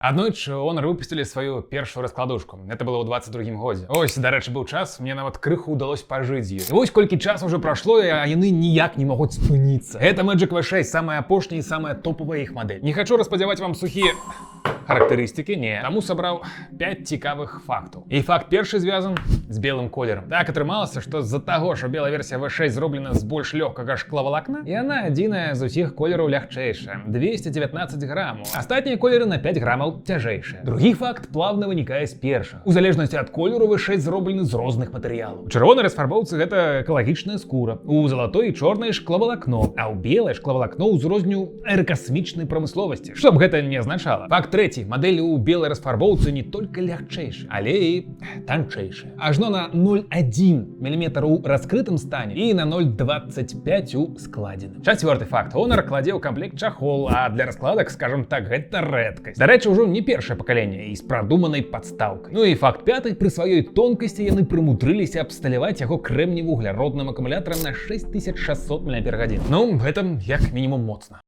Аднойчы Honor выпусцілі сваю першую раскладушку. Это было ў 22 годзе. Ось, дарэчы, быў час, мне нават крыху ўдалось пажыць з ёй. І вось колькі часу ўжо прайшло, а яны ніяк не могуць спыніцца. Это Magic V6, самая апошняя і самая топовая іх мадэль. Не хачу распавядаць вам сухія характарыстыкі, не. Таму сабраў 5 цікавых фактаў. І факт першы звязан з белым колерам. Так атрымалася, што з-за таго, што белая версія V6 зроблена з больш лёгкага шклавалакна, яна адзіная з усіх колераў лягчэйшая. 219 грамаў. Астатнія колеры на 5 грамаў цяжэйшыя. Другі факт плавна вынікае з першага. У залежнасці ад колеру V6 зроблены з розных матэрыялаў. У чырвонай расфарбоўцы гэта экалагічная скура. У залатой і чорнай шклавалакно, а ў белай шклавалакно ўзроўню аэракасмічнай прамысловасці. Што б гэта не азначала. Факт трэці: мадэль у белай расфарбоўцы не толькі лягчэйшая, але і танчэйшая. Ажно на 0,1 мм у раскрытым стане і на 0,25 у складзеным. Чацвёрты факт. Honor кладзе ў камплект чахол, а для раскладак, скажем так, гэта рэдкасць. Дарэчы, ўжо не першае пакаленне і з прадуманай падстаўкай. Ну і факт пяты: пры сваёй тонкасці яны прымудрыліся абсталяваць яго крэмневугляродным акумулятарам на 6600 мАч. Ну, гэта як мінімум моцна.